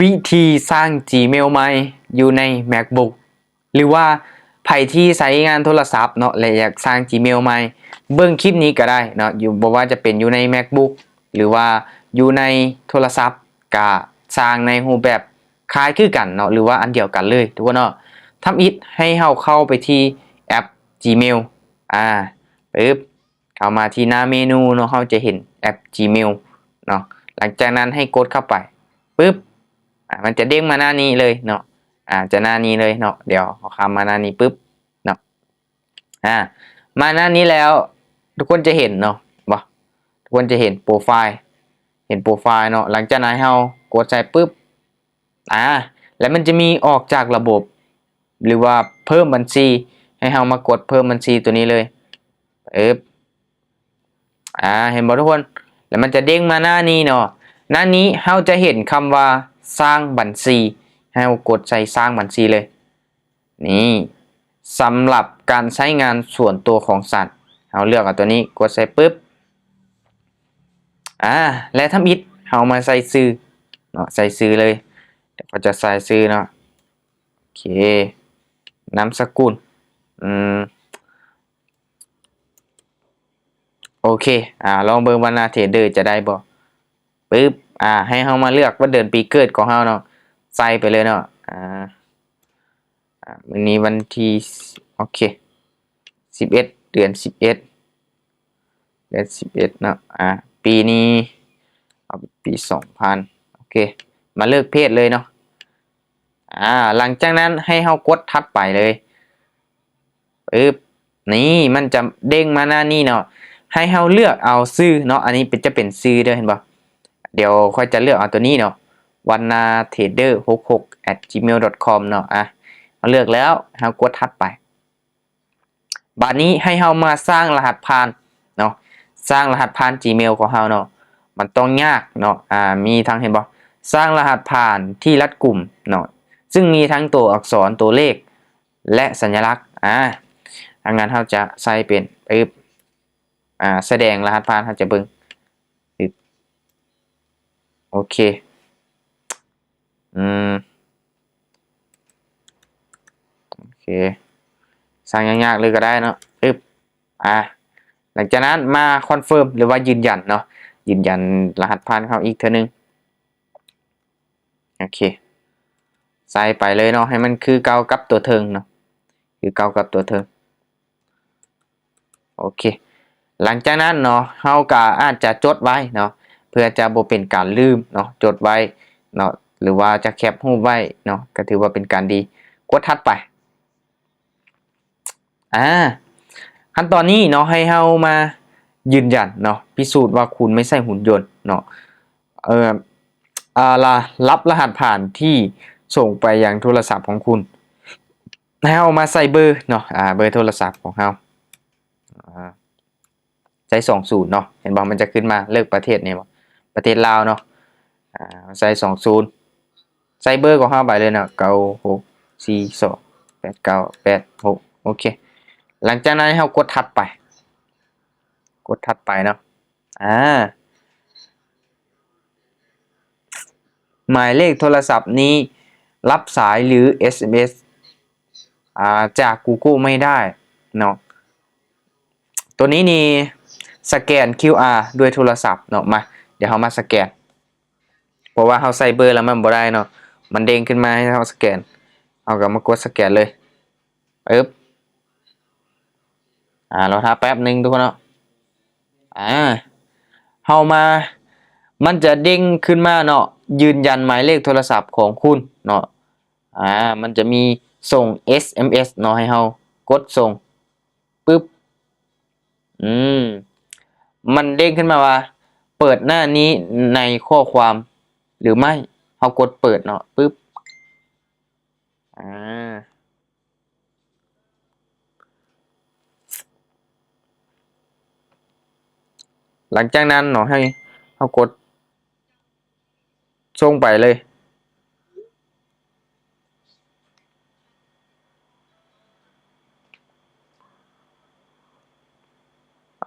ວິທີສ້າງ Gmail ໃໝ່ຢູ່ໃນ MacBook ຫຼືວ່າໃຜທີ່ໃຊ້ງານໂທລະສັບເນາະ ແລະ ຢາກສ້າງ Gmail ໃໝ່ ເບິ່ງຄລິບນີ້ກໍໄດ້ເນາະ ຢູ່ ບໍ່ວ່າຈະເປັນຢູ່ໃນ MacBook ຫຼືວ່າຢູ່ໃນໂທລະສັບ ກະສ້າງໃນຮູບແບບຄ້າຍຄືກັນເນາະ ຫຼືວ່າອັນດຽວກັນເລີຍທຸກຄົນເນາະ. ທຳອິດໃຫ້ເຮົາເຂົ້າໄປທີ່ແອັບ Gmail ອາ ປຶບ ເຂົ້າມາທີ່ໜ້າເມນູເນາະ ເຮົາຈະເຫັນແອັບ Gmail ເນາະ. ຫຼັງຈາກນັ້ນໃຫ້ກົດເຂົ້າໄປ ປຶບ ອາ ມັນຈະເດ້ງມາໜ້ານີ້ເລີຍເນາະ ອາ ຈະໜ້ານີ້ເລີຍເນາະ. ດຽວເຮົາຂ້າມມາໜ້ານີ້ປຶບເນາະ ອາ ມາໜ້ານີ້ແລ້ວ ທຸກຄົນຈະເຫັນເນາະ ບໍ່ ທຸກຄົນຈະເຫັນໂປຣໄຟລ໌ ເຫັນໂປຣໄຟລ໌ເນາະ. ຫຼັງຈາກນັ້ນໃຫ້ເຮົາກົດໃສ່ປຶບ ອາ ແລ້ວມັນຈະມີອອກຈາກລະບົບ ຫຼືວ່າເພີ່ມບັນຊີ ໃຫ້ເຮົາມາກົດເພີ່ມບັນຊີຕົວນີ້ເລີຍ ປຶບ ອາ ເຫັນບໍ່ທຸກຄົນ? ແລ້ວມັນຈະເດ້ງມາໜ້ານີ້ເນາະ ໜ້ານີ້ເຮົາຈະເຫັນຄຳວ່າສ້າງບັນຊີ ໃຫ້ເຮົາກົດໃສ່ສ້າງບັນຊີເລີຍ. ນີ້ ສຳລັບການໃຊ້ງານສ່ວນຕົວຂອງສັນ ເຮົາເລືອກເອົາຕົວນີ້ ກົດໃສ່ປຶບ ອາ ແລະ ທຳອິດເຮົາມາໃສ່ຊື່ເນາະ ໃສ່ຊື່ເລີຍ ດຽວເຂົາຈະໃສ່ຊື່ເນາະ ໂອເຄ ນາມສະກຸນ ອືມ ໂອເຄ ອາ ລອງເບິ່ງວ່າໜ້າເທຣດເດີຈະໄດ້ບໍ່ ປຶບ ອາ ໃຫ້ເຮົາມາເລືອກວັນເດືອນປີເກີດຂອງເຮົາເນາະ ໃສ່ໄປເລີຍເນາະ ອາ ອາ ມື້ນີ້ວັນທີ ໂອເຄ ສິບເອັດ ເດືອນສິບເອັດ ເດືອນສິບເອັດເນາະ ອາ ປີນີ້ເອົາປີສອງພັນ ໂອເຄ ມາເລືອກເພດເລີຍເນາະ ອາ ຫຼັງຈາກນັ້ນໃຫ້ເຮົາກົດຖັດໄປເລີຍ ປຶບ ນີ້ມັນຈະເດ້ງມາໜ້ານີ້ເນາະ ໃຫ້ເຮົາເລືອກເອົາຊື່ເນາະ ອັນນີ້ເປັນ ຈະເປັນຊື່ເດີ ເຫັນບໍ່? ດຽວຂ້ອຍຈະເລືອກເອົາຕົວນີ້ເນາະ ວັນນາເທຣດເດີ ຫົກຫົກ ແອັດ ຈີເມວ ດອດຄອມ ເນາະ ອາ ເຮົາເລືອກແລ້ວ ເຮົາກົດຖັດໄປ. ບາດນີ້ໃຫ້ເຮົາມາສ້າງລະຫັດຜ່ານເນາະ ສ້າງລະຫັດຜ່ານ Gmail ຂອງເຮົາເນາະ ມັນຕ້ອງຍາກເນາະ ອາ ມີທັງ ເຫັນບໍ່? ສ້າງລະຫັດຜ່ານທີ່ລັດກຸມເນາະ ຊຶ່ງມີທັງຕົວອັກສອນ ຕົວເລກ ແລະ ສັນຍະລັກ ອາ ທາງງານເຮົາຈະໃສ່ເປັນ ປຶບ ອາ ສະແດງລະຫັດຜ່ານ ເຮົາຈະເບິ່ງ ປຶບ ໂອເຄ ອືມ ໂອເຄ ສ້າງຍາກໆເລີຍກໍໄດ້ເນາະ ປຶບ ອາ ຫຼັງຈາກນັ້ນມາຄອນເຟີມ ຫຼືວ່າຢືນຢັນເນາະ ຢືນຢັນລະຫັດຜ່ານເຮົາອີກເທື່ອໜຶ່ງ ໂອເຄ ໃສ່ໄປເລີຍເນາະ ໃຫ້ມັນຄືເກົ່າກັບຕົວເທິງເນາະ ຄືເກົ່າກັບຕົວເທິງ ໂອເຄ ຫຼັງຈາກນັ້ນເນາະ ເຮົາກໍອາດຈະຈົດໄວ້ເນາະ ເພື່ອຈະບໍ່ເປັນການລືມເນາະ ຈົດໄວ້ເນາະ ຫຼືວ່າຈະແຄບຮູບໄວ້ເນາະ ກໍຖືວ່າເປັນການດີ ກົດຖັດໄປ. ອາ ຂັ້ນຕອນນີ້ເນາະ ໃຫ້ເຮົາມາຢືນຢັນເນາະ ພິສູດວ່າຄຸນໄມ່ໃຊ່ຫຸ່ນຍົນເນາະ ເອີ ອາ ລະ ຮັບລະຫັດຜ່ານທີ່ສົ່ງໄປຍັງໂທລະສັບຂອງຄຸນ ໃຫ້ເຮົາມາໃສ່ເບີເນາະ ອາ ເບີໂທລະສັບຂອງເຮົາ ອາ ໃສ່ສອງສູນເນາະ ເຫັນບໍ່? ມັນຈະຂຶ້ນມາເລືອກປະເທດນີ້ບໍ່? ປະເທດລາວເນາະ ອາ ໃສ່ສອງສູນ ໃສ່ເບີຂອງເຮົາໄປເລີຍເນາະ ເກົ້າຫົກສີ່ສອງແປດເກົ້າແປດຫົກ ໂອເຄ ຫຼັງຈາກນັ້ນໃຫ້ເຮົາກົດຖັດໄປ ກົດຖັດໄປເນາະ ອາ ໝາຍເລກໂທລະສັບນີ້ ຮັບສາຍ ຫຼື ເອສເອັມເອສ ອາ ຈາກ Google ໄມ່ໄດ້ເນາະ ຕົວນີ້ນີ້ສະແກນຄິວອາດ້ວຍໂທລະສັບເນາະ ມາ ດຽວເຮົາມາສະແກນ ເພາະວ່າເຮົາໃສ່ເບີແລ້ວມັນບໍ່ໄດ້ເນາະ ມັນເດ້ງຂຶ້ນມາໃຫ້ເຮົາສະແກນ ເຮົາກໍມາກົດສະແກນເລີຍ ປຶບ ອາ ລໍຖ້າແປັບໜຶ່ງທຸກຄົນເນາະ ອາ ເຮົາມາ ມັນຈະເດ້ງຂຶ້ນມາເນາະ ຢືນຢັນໝາຍເລກໂທລະສັບຂອງຄຸນເນາະ ອາ ມັນຈະມີສົ່ງເອສເອັມເອສເນາະ ໃຫ້ເຮົາກົດສົ່ງ ປຶບ ອືມ ມັນເດ້ງຂຶ້ນມາວ່າ ເປີດໜ້ານີ້ໃນຂໍ້ຄວາມ ຫຼື ໄມ່ ເຮົາກົດເປີດເນາະ ປຶບ ອາ ຫຼັງຈາກນັ້ນເນາະ ໃຫ້ເຮົາກົດ ສົ່ງໄປເລີຍ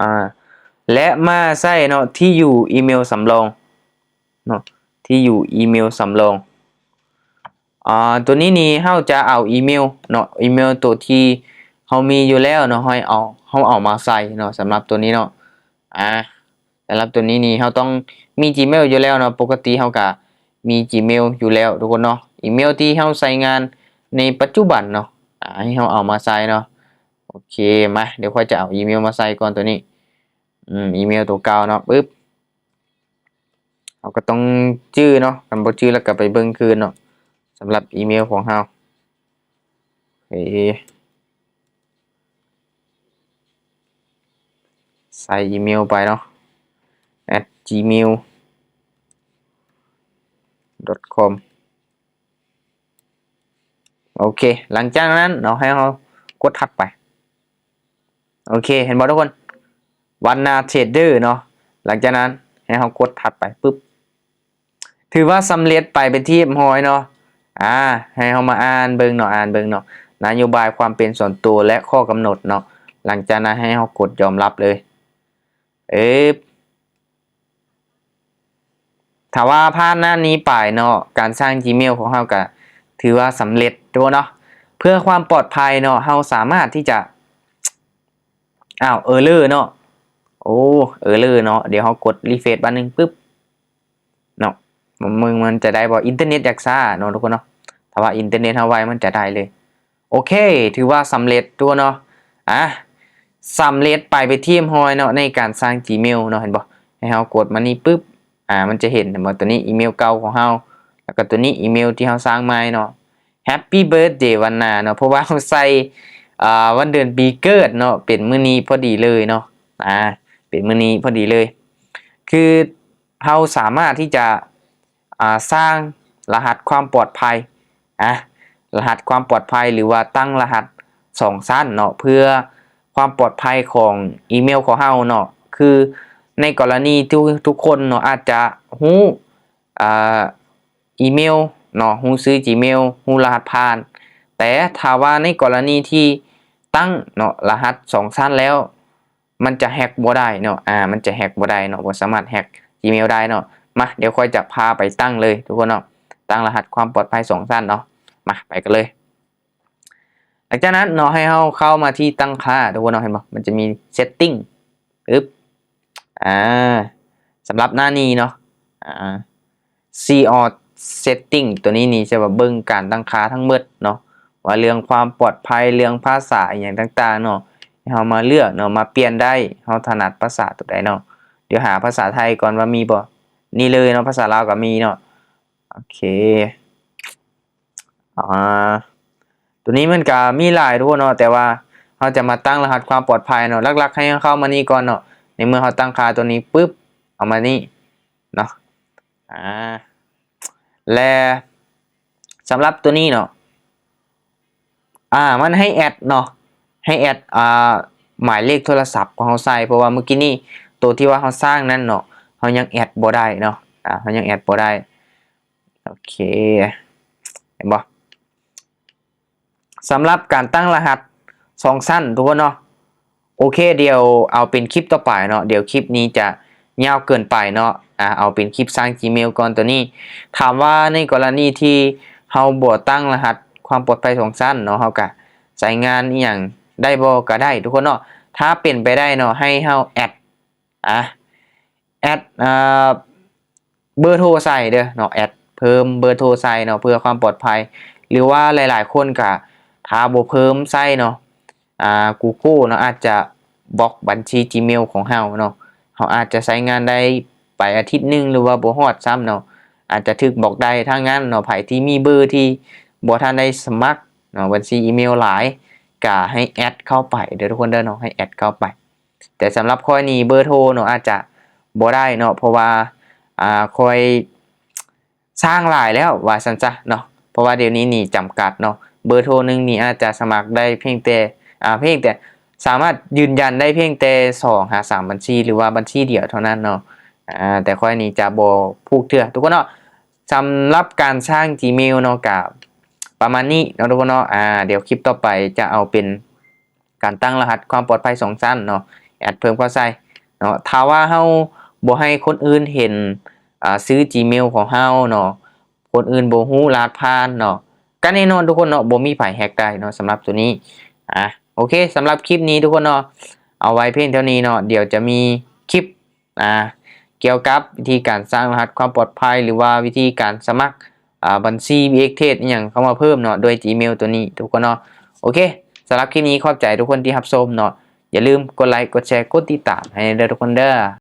ອາ ແລະ ມາໃສ່ເນາະ ທີ່ຢູ່ອີເມວສຳລອງເນາະ ທີ່ຢູ່ອີເມວສຳລອງ ອາ ຕົວນີ້ນີ້ເຮົາຈະເອົາອີເມວເນາະ ອີເມວຕົວທີ່ເຮົາມີຢູ່ແລ້ວເນາະ ໃຫ້ເອົາ ເຮົາເອົາມາໃສ່ເນາະ ສຳລັບຕົວນີ້ເນາະ. ອາ ສຳລັບຕົວນີ້ນີ້ເຮົາຕ້ອງມີ Gmail ຢູ່ແລ້ວເນາະ ປົກກະຕິເຮົາກະມີ Gmail ຢູ່ແລ້ວທຸກຄົນເນາະ ອີເມວທີ່ເຮົາໃຊ້ງານໃນປັດຈຸບັນເນາະ ອາ ໃຫ້ເຮົາເອົາມາໃສ່ເນາະ. ໂອເຄ ມາ ດຽວຂ້ອຍຈະເອົາອີເມວມາໃສ່ກ່ອນຕົວນີ້ ອືມ ອີເມວຕົວເກົ່າເນາະ ປຶບ ເຮົາກໍຕ້ອງຈື່ເນາະ ຄັນບໍ່ຈື່ແລ້ວກໍໄປເບິ່ງຄືນເນາະ ສຳລັບອີເມວຂອງເຮົາ. ໂອເຄ ໃສ່ອີເມວໄປເນາະ at gmail dot com. ໂອເຄ ຫຼັງຈາກນັ້ນເນາະ ໃຫ້ເຮົາກົດຖັດໄປ. ໂອເຄ ເຫັນບໍ່ທຸກຄົນ? ວັນນາເທຣດເດີເນາະ. ຫຼັງຈາກນັ້ນໃຫ້ເຮົາກົດຖັດໄປປຶບ ຖືວ່າສຳເລັດໄປເປັນທີ່ຮຽບຮ້ອຍເນາະ. ອາ ໃຫ້ເຮົາມາອ່ານເບິ່ງເນາະ ອ່ານເບິ່ງເນາະ ນະໂຍບາຍຄວາມເປັນສ່ວນຕົວ ແລະ ຂໍ້ກຳນົດເນາະ. ຫຼັງຈາກນັ້ນໃຫ້ເຮົາກົດຍອມຮັບເລີຍ. ເອີບ ຖ້າວ່າຜ່ານໜ້ານີ້ໄປເນາະ ການສ້າງ Gmail ຂອງເຮົາກະຖືວ່າສຳເລັດເນາະ. ເພື່ອຄວາມປອດໄພເນາະ ເຮົາສາມາດທີ່ຈະ ອ້າວ ເອີເຣີເນາະ ໂອ້ ເອີເຣີເນາະ. ດຽວເຮົາກົດຣີເຟຣຊບາດໜຶ່ງປຶບເນາະ ເບິ່ງມັນຈະໄດ້ບໍ່. ອິນເຕີເນັດຢາກຊ້າເນາະທຸກຄົນເນເນາະ ຖ້າວ່າອິນເຕີເນັດເຮົາໄວມັນຈະໄດ້ເລີຍ. ໂອເຄ ຖືວ່າສຳເລັດຕົວເນາະ. ອາ ສຳເລັດໄປເປັນທີ່ຮຽບຮ້ອຍເນາະ ໃນການສ້າງ Gmail ເນາະ ເຫັນບໍ່? ໃຫ້ເຮົາກົດມານີ້ປຶບ ອາ ມັນຈະເຫັນ ເຫັນບໍ່? ຕົວນີ້ອີເມວເກົ່າຂອງເຮົາ ແລ້ວກໍຕົວນີ້ອີເມວທີ່ເຮົາສ້າງໃໝ່ເນາະ. Happy birthday ວັນນາເນາະ ເພາະວ່າເຮົາໃສ່ ອາ ວັນເດືອນປີເກີດເນາະ ເປັນມື້ນີ້ພໍດີເລີຍເນາະ. ອາ ເປັນມື້ນີ້ພໍດີເລີຍ ຄື ເຮົາສາມາດທີ່ຈະ ອາ ສ້າງລະຫັດຄວາມປອດໄພ ອາ ລະຫັດຄວາມປອດໄພ ຫຼືວ່າຕັ້ງລະຫັດສອງຊັ້ນເນາະ ເພື່ອຄວາມປອດໄພຂອງອີເມວຂອງເຮົາເນາະ. ຄືໃນກໍລະນີທີ່ທຸກຄົນເນາະ ອາດຈະຮູ້ ອາ ອີເມວເນາະ ຮູ້ຊື່ Gmail ຮູ້ລະຫັດຜ່ານ ແຕ່ຖ້າວ່າໃນກໍລະນີທີ່ຕັ້ງເນາະ ລະຫັດສອງຊັ້ນແລ້ວ ມັນຈະແຮັກບໍ່ໄດ້ເນາະ ອາ ມັນຈະແຮັກບໍ່ໄດ້ເນາະ ບໍ່ສາມາດແຮັກ Gmail ໄດ້ເນາະ. ມາ ດຽວຂ້ອຍຈະພາໄປຕັ້ງເລີຍທຸກຄົນເນາະ ຕັ້ງລະຫັດຄວາມປອດໄພສອງຊັ້ນເນາະ. ມາ ໄປກັນເລີຍ. ຫຼັງຈາກນັ້ນເນາະ ໃຫ້ເຮົາເຂົ້າມາທີ່ຕັ້ງຄ່າທຸກຄົນເນາະ ເຫັນບໍ່? ມັນຈະມີ setting ປຶບ ອາ ສຳລັບໜ້ານີ້ເນາະ ອາ See all setting ຕົວນີ້ນີ້ຈະມາເບິ່ງການຕັ້ງຄ່າທັງໝົດເນາະ ວ່າເລື່ອງຄວາມປອດໄພ ເລື່ອງພາສາອີ່ຫຍັງຕ່າງໆເນາະ ໃຫ້ເຮົາມາເລືອກເນາະ ມາປ່ຽນໄດ້ ເຮົາຖະໜັດພາສາຕົວໃດເນາະ. ດຽວຫາພາສາໄທກ່ອນວ່າມີບໍ່? ນີ້ເລີຍເນາະ ພາສາລາວກໍມີເນາະ. ໂອເຄ ອາ ຕົວນີ້ມັນກະມີຫຼາຍທຸກຄົນເນາະ ແຕ່ວ່າເຮົາຈະມາຕັ້ງລະຫັດຄວາມປອດໄພເນາະ ຫຼັກໆໃຫ້ເຮົາເຂົ້າມານີ້ກ່ອນເນາະ. ໃນເມື່ອເຮົາຕັ້ງຄ່າຕົວນີ້ປຶບ ເອົາມານີ້ເນາະ ອາ ແລະ ສຳລັບຕົວນີ້ເນາະ ອາ ມັນໃຫ້ແອັດເນາະ ໃຫ້ແອັດ ອາ ໝາຍເລກໂທລະສັບຂອງເຮົາໃສ່ ເພາະວ່າມື້ກີ້ນີ້ ໂຕທີ່ວ່າເຮົາສ້າງນັ້ນເນາະ ເຮົາຍັງແອັດບໍ່ໄດ້ເນາະ ອາ ເຮົາຍັງແອັດບໍ່ໄດ້. ໂອເຄ ເຫັນບໍ່? ສຳລັບການຕັ້ງລະຫັດສອງຊັ້ນທຸກຄົນເນາະ. ໂອເຄ ດຽວເອົາເປັນຄລິບຕໍ່ໄປເນາະ ດຽວຄລິບນີ້ຈະຍາວເກີນໄປເນາະ ອາ ເອົາເປັນຄລິບສ້າງ Gmail ກ່ອນຕົວນີ້. ຖາມວ່າໃນກໍລະນີທີ່ເຮົາບໍ່ຕັ້ງລະຫັດຄວາມປອດໄພສອງຊັ້ນເນາະ ເຮົາກະໃຊ້ງານອີ່ຫຍັງໄດ້ບໍ່? ກະໄດ້ທຸກຄົນເນາະ. ຖ້າເປັນໄປໄດ້ເນາະ ໃຫ້ເຮົາແອັດ ອາ ແອັດ ເອີ ເບີໂທໃສ່ເດີເນາະ ແອັດເພີ່ມເບີໂທໃສ່ເນາະ ເພື່ອຄວາມປອດໄພ ຫຼືວ່າຫຼາຍໆຄົນກະຖ້າບໍ່ເພີ່ມໃສ່ເນາະ ອາ Google ເນາະ ອາດຈະບລັອກບັນຊີ Gmail ຂອງເຮົາເນາະ. ເຮົາອາດຈະໃຊ້ງານໄດ້ໄປອາທິດໜຶ່ງ ຫຼືວ່າບໍ່ຮອດຊ້ຳເນາະ ອາດຈະຖືກບລັອກໄດ້. ທາງນັ້ນເນາະ ໃຜທີ່ມີເບີທີ່ບໍ່ທັນໄດ້ສະໝັກເນາະ ບັນຊີອີເມວຫຼາຍ ກະໃຫ້ແອັດເຂົ້າໄປເດີທຸກຄົນເດີເນາະ ໃຫ້ແອັດເຂົ້າໄປ. ແຕ່ສຳລັບຂ້ອຍນີ້ເບີໂທເນາະ ອາດຈະບໍ່ໄດ້ເນາະ ເພາະວ່າ ອາ ຂ້ອຍສ້າງຫຼາຍແລ້ວວ່າຊັ້ນຊະເນາະ ເພາະວ່າດຽວນີ້ນີ້ຈຳກັດເນາະ ເບີໂທໜຶ່ງນີ້ອາດຈະສະໝັກໄດ້ພຽງແຕ່ ອາ ພຽງແຕ່ສາມາດຢືນຢັນໄດ້ພຽງແຕ່ສອງຫາສາມບັນຊີ ຫຼືວ່າບັນຊີດຽວເທົ່ານັ້ນເນາະ. ອາ ແຕ່ຂ້ອຍນີ້ຈະບໍ່ຜູກເທື່ອທຸກຄົນເນາະ. ສຳລັບການສ້າງ Gmail ເນາະ ກະປະມານນີ້ເນາະທຸກຄົນເນາະ. ອາ ດຽວຄລິບຕໍ່ໄປຈະເອົາເປັນ ການຕັ້ງລະຫັດຄວາມປອດໄພສອງຊັ້ນເນາະ ແອັດເພີ່ມເຂົ້າໃສ່ເນາະ. ຖ້າວ່າເຮົາບໍ່ໃຫ້ຄົນອື່ນເຫັນ ອາ ຊື່ Gmail ຂອງເຮົາເນາະ ຄົນອື່ນບໍ່ຮູ້ລະຫັດຜ່ານເນາະ ກໍແນ່ນອນທຸກຄົນເນາະ ບໍ່ມີໃຜແຮັກໄດ້ເນາະ ສຳລັບໂຕນີ້. ອ່າ ໂອເຄ ສຳລັບຄລິບນີ້ທຸກຄົນເນາະ ເອົາໄວ້ພຽງເທົ່ານີ້ເນາະ. ດຽວຈະມີຄລິບ ອ່າ ກ່ຽວກັບວິທີການສ້າງລະຫັດຄວາມປອດໄພ ຫຼືວ່າວິທີການສະໝັກ ອ່າ ບັນຊີ ບີເອັກເທຣດ ອີ່ຫຍັງເຂົ້າມາເພີ່ມເນາະ ດ້ວຍ Gmail ໂຕນີ້ທຸກຄົນເນາະ. ໂອເຄ ສຳລັບຄລິບນີ້ຂອບໃຈທຸກຄົນທີ່ຮັບຊົມເນາະ. ຢ່າລືມກົດໄລ ກົດແຊ ກົດຕິດຕາມໃຫ້ເດີທຸກຄົນເດີ.